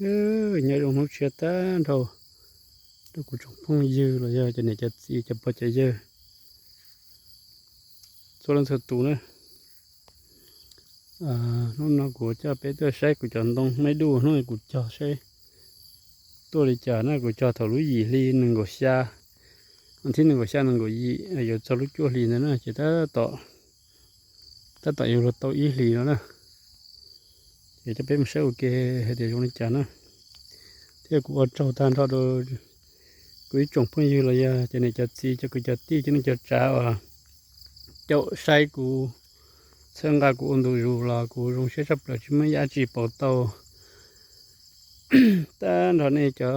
Nyob zoo hnub tshiab tag nrho rau kuv tsoom phooj ywg los yog cov niam cov txiv cov pog cov yawg txhua leej txhua tus na. Hnub no kuv coj peb tuaj saib kuv cov ntoo maib duj hnub kuv cog saib tuaj li cas na. Kuv cog thaum lub yim hli nees nkaum xya, thib nees nkaum xya nees nkaum yim yuav txog lub cuaj hlis ntawd na, ces tab tom, tab tom yuav luag tau ib hlis no na. Ces coj peb mus saib ua ke hais tias zoo li cas na. Thiab kuv ua tsaug tag nrho rau kuv ib tsoom phooj ywg los yog cov niam cov txiv cov kwv cov tij cov neej cov tsav uas caum saib kuv, txhawb nqa kuv ua ntu zus los kuv zoo siab tshaj plaws tsis muaj ib yam dab tsi pauv tau tag nrho nej cov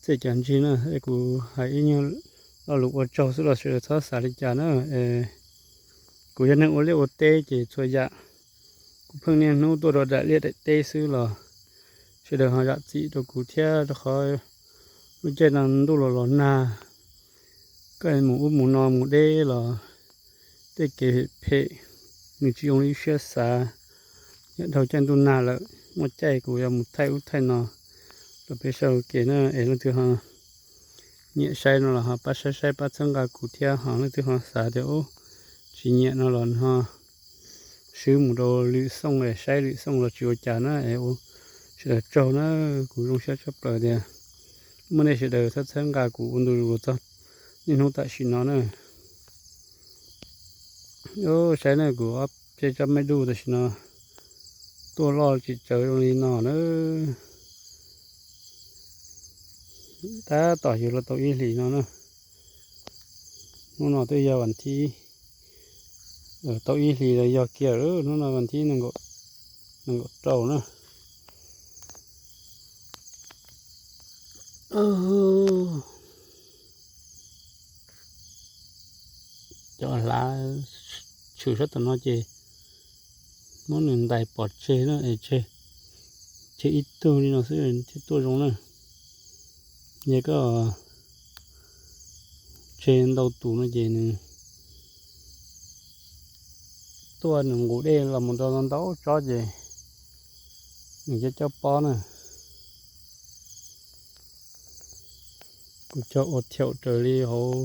txiaj cov ntsig na. Kuv hais ib nyuag lo lus ua tsaug xwb los sawv daws txhob xav li cas na. Kuv yog neeg ua liaj ua teb ces txhua yam kuv pheej niaj hnub tuaj rau daim liaj daim teb xwb los sawv daws ho zam txim rau kuv thiab, rau qhov lub caij no ntuj los los nag, koj mus ub mus no mus deb los tej kev phem nws tsis zoo li siab xav. Nyob dhau caij ntuj nag lawm, muaj caij kuv yuav mus thaij ub thaij no rau peb saib ua ke na. Es leej twg ho nyiam saib no los ho pab saib saib pab txhawb nqa kuv thiab. Ho leej twg ho xav tias ub tsis nyiam no los ho swb mus rau lwm xyoo es saib lwm xyoo los tsis ua cas na. Es ua sawv daws tsaug na. Kuv zoo siab tshaj plaws tias muaj nej sawv daws txhawb txhawb nqa kuv ua ntu zus txog niaj hnub tam sim no na. Saib na, kuv ob peb tsob maib duj tam sim no tuaj loj tsis tsawg zoo li no na. Tab tom yuav luag tau ib hlis no na. Hnub no twb yog vas thib, tau ib hlis los yog kiag lawm, hnub no vas thib nees nkaum rau na. Cov hlav tshwm sab tom no ces muab nws ntais pov tseg na, tseg ib tug li no xwb thiaj tuaj zoo na. Yog koj tseg ntau tus no ces nws tuaj nws nqus dej los mus rau ntau tsob ces nws coj coj pob na. Kuv cog ua thiaum raws li hauv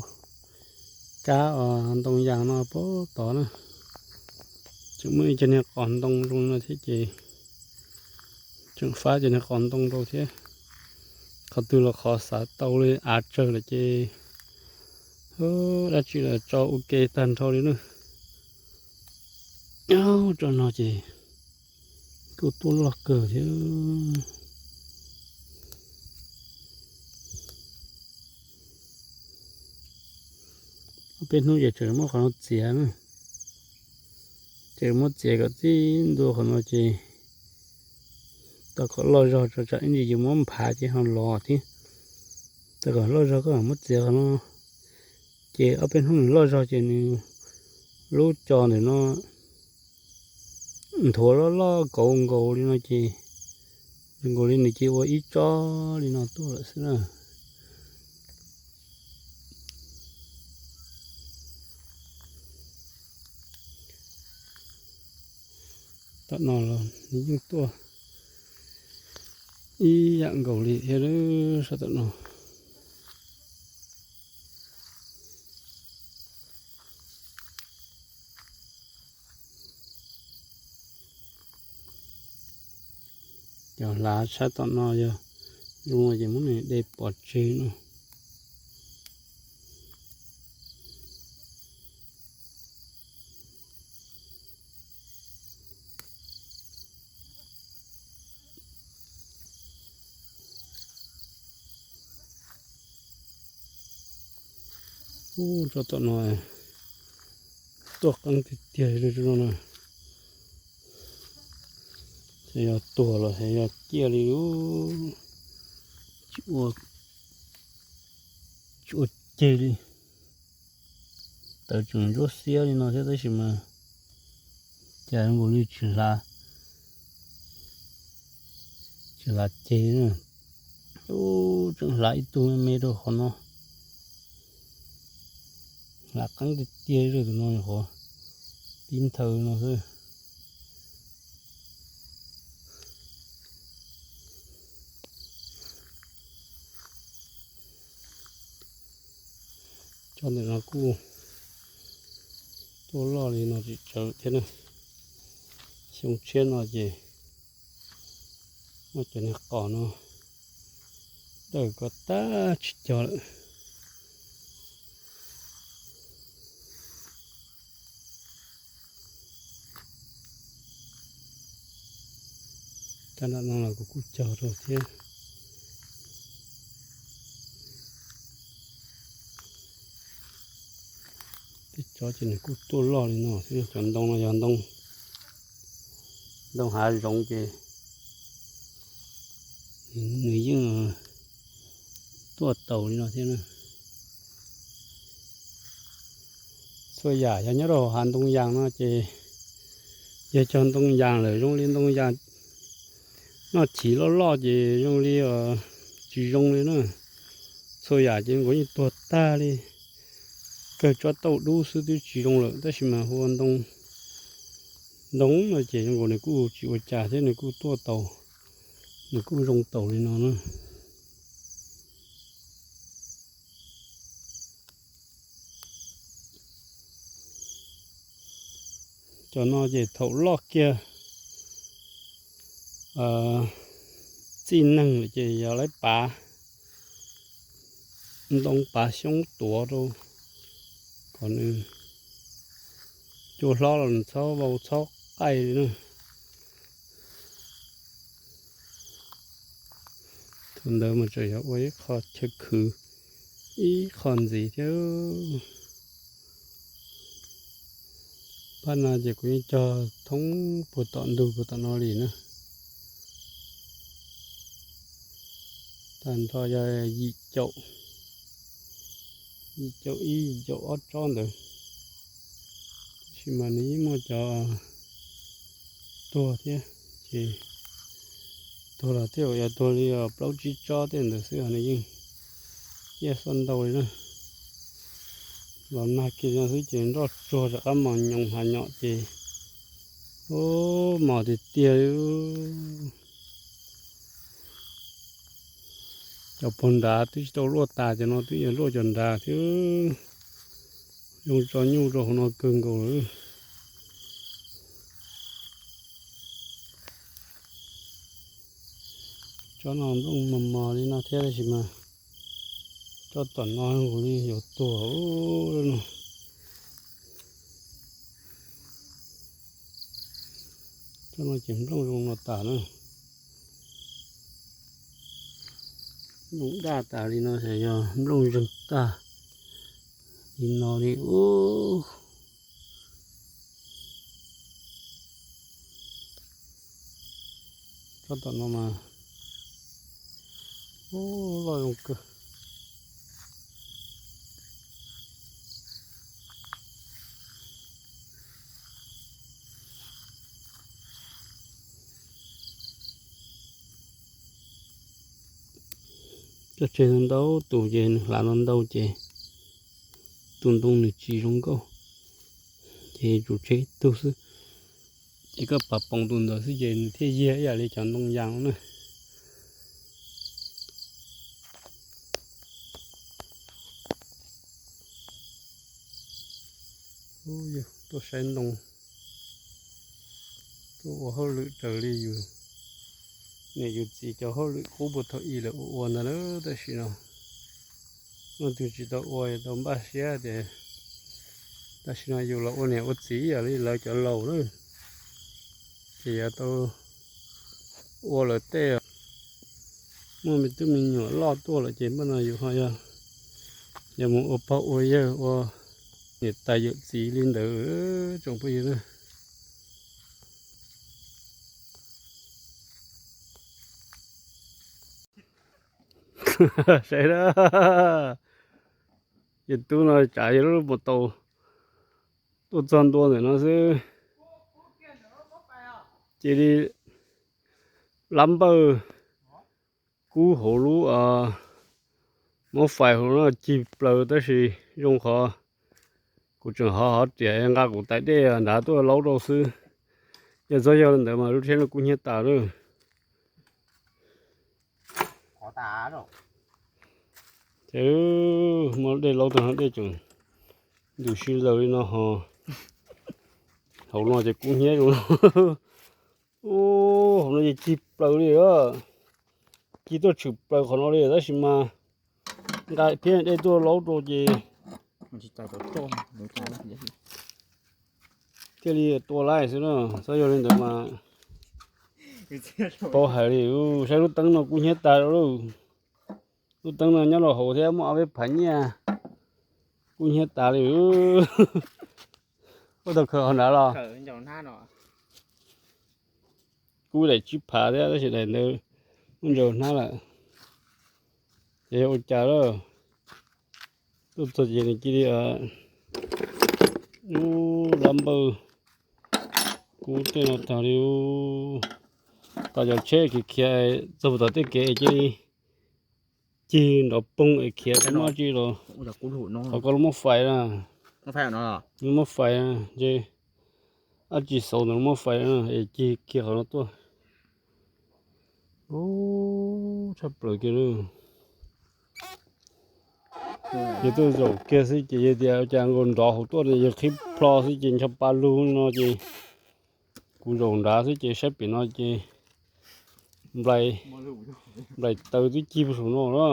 kab ntoo yas no puag tod na. Tseem muaj ib co niag qos ntoo zoo no thiab ces tseem fab cov niag qos ntoo rau thiab. Qhov twg los qhov xav tau li av tsawg lawm ces dab tsi los tso ua ke tag nrho li na. Tsob no ces kuj tuaj loj kawg thiab. Ob peb hnub ces tseem muab qhov no txiav na, ces muab txiav kom txij ntua qhov no ces tau kom loj zog tso tsam ib ntsis yuav muab nphav ces ho los thiab. Tau kom loj zog koj muab txiav qhov no ces ob peb hnub nws loj zog ces nws lub co ntawm no nthuav loj loj kauv nkaus li no ces zoo nkaus li nws cia ua ib tsob li no tuaj lawm xwb na. Tom no los nws yeej tuaj ib yam nkaus li thiab sab tom no. Cov hlav sab tom no yog zoo ces muab nws de pov tseg no. Ub, tsob tom no tuaj qeeb tiag tiag li no na. Xyov yog tuag los xyov yog ciaj li lub, tsis ua, tsis ua ceg li. Tawv tseem ntsuab xiab li no thiab tab sis mas cas nkaus li tsis hlav, tsis hlav ceg na. Ub, tseem hlav ib tug me me rau qhov no. Hlav qeeb tiag tiag li tus no, qhov pib nthaw no xwb. Cov ntawm no kuj tuaj loj li no tsis tsawg thiab na. Xyoo tshiab no ces muaj cov niag qos no dawm ko tag tsis cog lawm. Cov nram no los kuv kuj cog rau thiab. Tej tsob ces nws kuj tuaj loj li no thiab. Cov ntoo no yog ntoo, ntoo hav zoov ces nws yeej tuaj taus li no thiab na. Txhua yam yog nyob rau hav ntoo yas no ces yog cog ntoo yas lawm zoo li ntoo yas noj chiv loj loj ces zoo li tsis zoo li na. Txhua yam ces nkaus yeej tuag tag li. Kawg tsob tauj dub xwb twb tsis zoo lawm, tab sis mas hu ua ntoo, ntoo no ces zoo nkaus nws kuj tsis ua cas thiab, nws kuj tuaj taus, nws kuj zoo taus li no na. Cov no ces thaum loj kiag txij neeg lawm ces yog lawv pav ntoo pav xyoob tuav rau kom nws cua hlob los nws txhob vau txhob qaij li na. Thaum ntawd mas tseem yog ua ib qho chaw khwv ib qho ntxiv thiab. Pab no ces kuv yeej cog thoob puag tom ntug puag tom no li na. Tag nrho yog yim caum, yim caum ib yim caum ob tsob ntawd. Tab sis mas nws yeej muaj cov tuag thiab, ces tuag los thiaj yog tuag li plaub tsib tsob tej ntawd xwb os, nws yeej ciaj xoj ntau li na. Los nag kiag no xwb ces nroj tsuag rov qab mos nyoos hav nyom ces ub mos tiag tiag li. Cov puag nrad twb tsis tau luaj tas, cov no twb yuav luaj cov nrad thiab. Zoo tso nyuj rau hauv no kawg nkaus lawm. Tsob no nplooj mos mos li no thiab tab sis mas tsob tom no nkaus li yuav tuag no. Tsob no ces nplooj zoo no tas na. Nplooj daj tas li no yog nplooj zeeg tag li no li ub. Tsob tom no mas ub loj zoo kawg. Cov tseg ntau tus ces nws hlav no ntau ces tus ntoo nws tsis zoo nkauj, ces tsum tseg ib tug xwb. Ces koj pav poom tus ntawd xwb ces nws thiaj yiag ib yam li cov ntoo yas na. Tuaj saib ntoo, tuaj ua hauj lwm raws li yus niam yus txiv cov hauj lwm qub puag thaum ub lawv ua ua ntawd na. Tam sim no leej twg tsis tau ua tau npaj siab tias tam sim no yus los ua niam ua txiv ib yam li lawv cov laus na, ces yuav tau ua lawv tej. Muaj me tub me nyuam loj tuaj lawm ces npaj no yus ho yog, yog mus ua pog ua yawg ua niam tais yawm txiv li ntawd tsoom phooj ywg na. Saib na, yawg tub no tsav yawg lub mus tau tuaj txog ntua ntawm no xwb, cia li lab npawj kub hauv lub muab fais hauv no cig plaws tab sis zoo qhov kuv tseem hov hov riam nqa kuv tais dej nrad tuaj laub rau xwb. Yog txog yog li ntawd mas lub tsheb no kuj hnyiab tas lawm. Ces Muab dej laub tag no dej tseem ntus sib laws li no ho. Hauv no ces kub hnyiab zoo no. Hauv no ces cig plaws li os. Cig tuaj tshwm plaws qhov no li tab sis mas nqa phiab dej tuaj laub rau ces thiaj li tua laib xwb na. Xyov yog li ntawd mas paub hais li. Saib lub teeb no kub hnyiab tas lawm. Lub teeb no nyob rau hauv thiab muaj ob peb phav nyiaj, kub hnyiab tas li. Ua tau khaws hauv nrad los? Kub daim tsib phav thiab tab sis daim ntawd muab ntsaws hnab lawm. Ces yog ua cas lawm, tuaj txog ces nws cia li ub lab npawj kub tej no tag li. Tau cov tsheb khiav khiav txog tom tej kev cia li cig nrov poog es khiav tsis muaj tsi los. Qhov ko lub muab fais na, lub muab fais na, ntshe dab tsi xauv ntawd lub muab fais na es cig kiag qhov no tuaj. Ub, tshaj plaws kiag li. Ces tuaj zaum kiag xwb ces yog tias cas nkaus nrov hauv tuaj yog qhib plho xwb ces ncho pa lug no ces kuv zaum nrad xwb ces saib pem no ces nplai, nplai taw twb cig puag saum no na.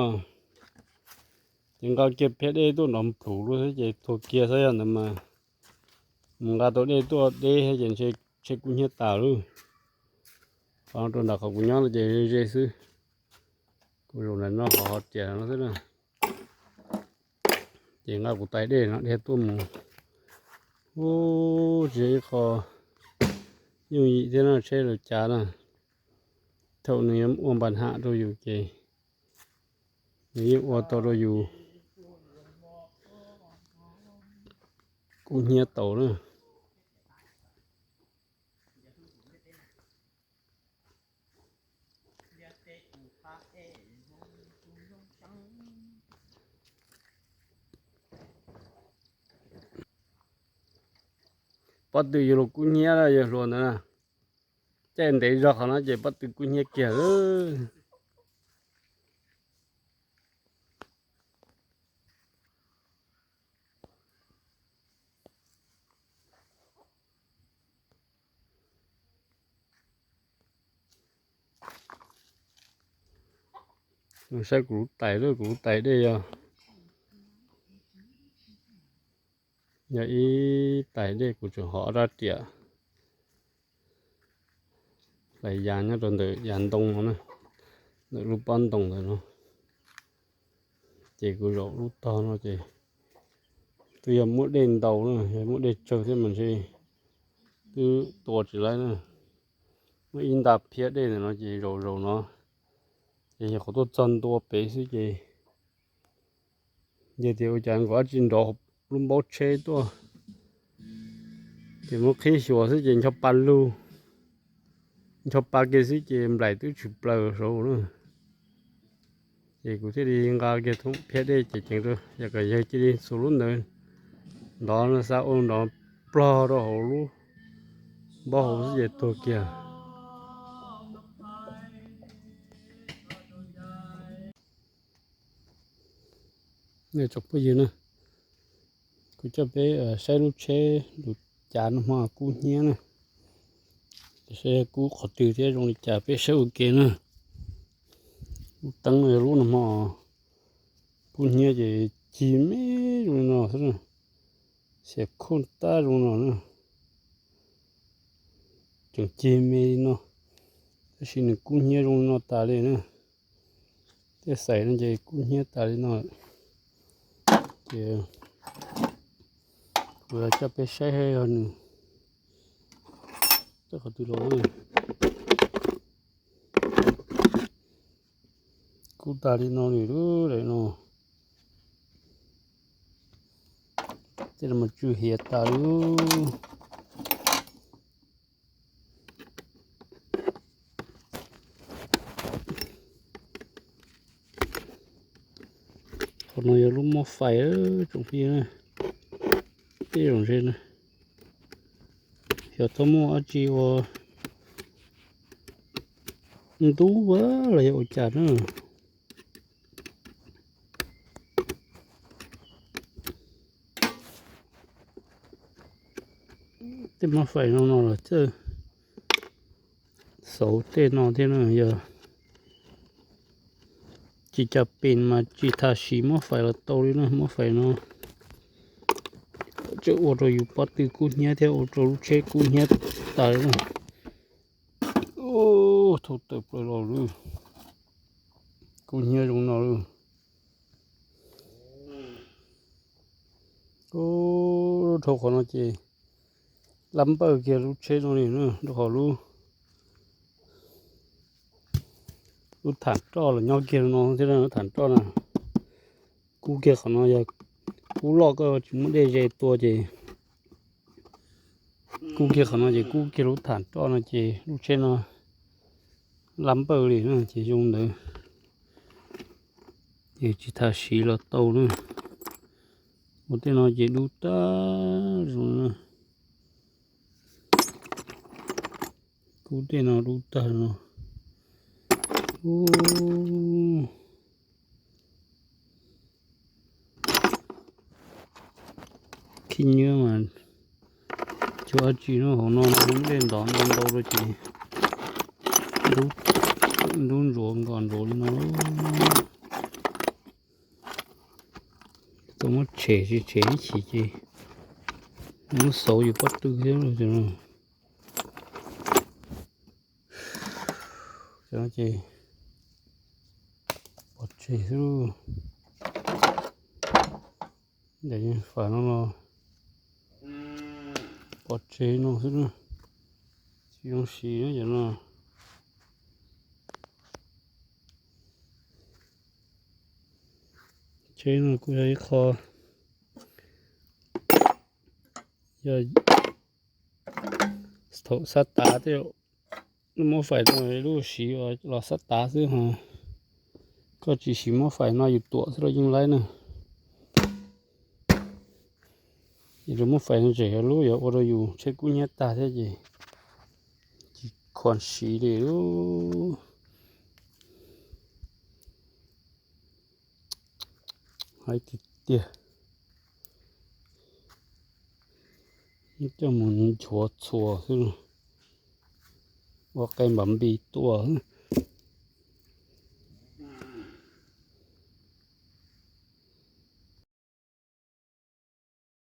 Ces nqa kiag phiab dej tuaj nrov nplhuv lub xwb ces tuag kiag xwb. Yog ntawd mas mus nqa tau dej tuaj deb thiab ces ntshe kub hnyiab tas lawm. Qhov rau nram qhov kuv nyob no ces ze ze xwb. Kuv zaum nram no qhov tiam no xwb na. Ces nqa kuv tais dej no dhia tuaj mus. Ub, tsis yog ib qho yooj yim thiab no, tsheb lawv cav na. Thaum nws yuav ua npas ham rau yus ces nws yeej ua tau rau yus kub hnyiab tau na. Pob tw yuav luag kub hnyiab yawg hluas ntawd na. Caij ntev zog qhov no ces pob tw kub hnyiab kiag. Saib kuv lub tais, kuv lub tais dej yog, yog ib tais dej kuv tseem hov rab riam hlais yas nyob rau ntawm yas ntoo no na, ntawm lub pob ntoo ntawm no. Ces kuv zaum lub tog no ces twb yog muaj dej ntau na, yog muaj dej tsawg thiab mas ntshe twb tua tsis laib na. Muaj ib nta phiab dej ntawm no ces zaum zaum no ces yog qhov tuaj txog ntua pem xwb ces yog tias ua cas nkaus dab tsi nrov lub npaub tsheb tuaj ces muab qhib xyuas xwb ces ncho pa lug, ncho pa kiag xwb ces nplaim twb tshwm plaws saud na. Ces kuv thiaj li nqa kiag thoob phiab dej ces ceev rau, yam kom yawg cia li xuas lub ntawd ntov no xa ua nrov plog rau hauv lub npaub hauv xwb ces tuag kiag. Tsoom phooj ywg na, kuv coj peb saib lub tsheb lus cav no hmo kub hnyiab na. Saib kub qhov twg thiab zoo li cas peb saib ua ke na. Lub teeb no yog lub no hmo kub hnyiab ces cig me zoo li no xwb na. Xiam khoj tab zoo no na. Tseem cig me li no, tab sis nws kub hnyiab zoo li no tas li na. Tej xaim no ces kub hnyiab tas li no. Ces kuv coj peb saib yog nws qhov twg los. Kub tas li no li lub daim no. Tej no mas tsw hiav tas li. Qhov no yog lub mob fais tsoom phooj ywg, tej zaum ntshe na, xyov tau muaj dab tsi ua ntub los yog ua cas na. Tej muab fais no no los txawj xauv tej no thiab na, yog tsis cov pes mas tsis tas siv muab fais los tau li na. Muab fais no tseem ua rau yus pob tw kub hnyiab thiab ua rau lub tsheb kub hnyiab tas li na. Thaum tawm plaws los lawm, kub hnyiab zoo no lawm. Dhau qhov no ces lab npawj kiag lub tsheb no li na, rau qhov lub, lub tham roj los nyob kiag no thiab, lub tham roj na. Kub kiag qhov no, yog kub loj koj tsis muaj dej ze tua ces kub kiag qhov no ces kub kiag lub tham roj no ces lub tsheb no lab npawj li na ces zoo ntawd. Ces tsis tas siv los tau na. Ua tej no ces dub tag zoo na. Kub tej no dub tag no. Khib nyiab mas tsis ua dab tsi no, hauv no dej ntov ntau ntau rau ces dub ntsuav nkos ntsuav li no. Tau muab tshem tsis tshem ib chim ces muab xauv yus pob tw thiab. Ces pov tseg xwb. Ntawm fam no los pov tseg no xwb, tsis zoo siv cov no. Tsheb no kuj yog ib qho, yog thaum xab tav tej, lub muab fais no lub siv los xab tav xwb ho. Koj tsis siv muab fais no yus tuam xwb los yeej laib na. Ces lub muab fais no tseem yog lub yuav ua rau yus tsheb kub hnyiab tag thiab ces tsis khuam siv li. Hais tiag tiag, coj mus nchuav txhuas xwb, ua qe npam npis tuaj.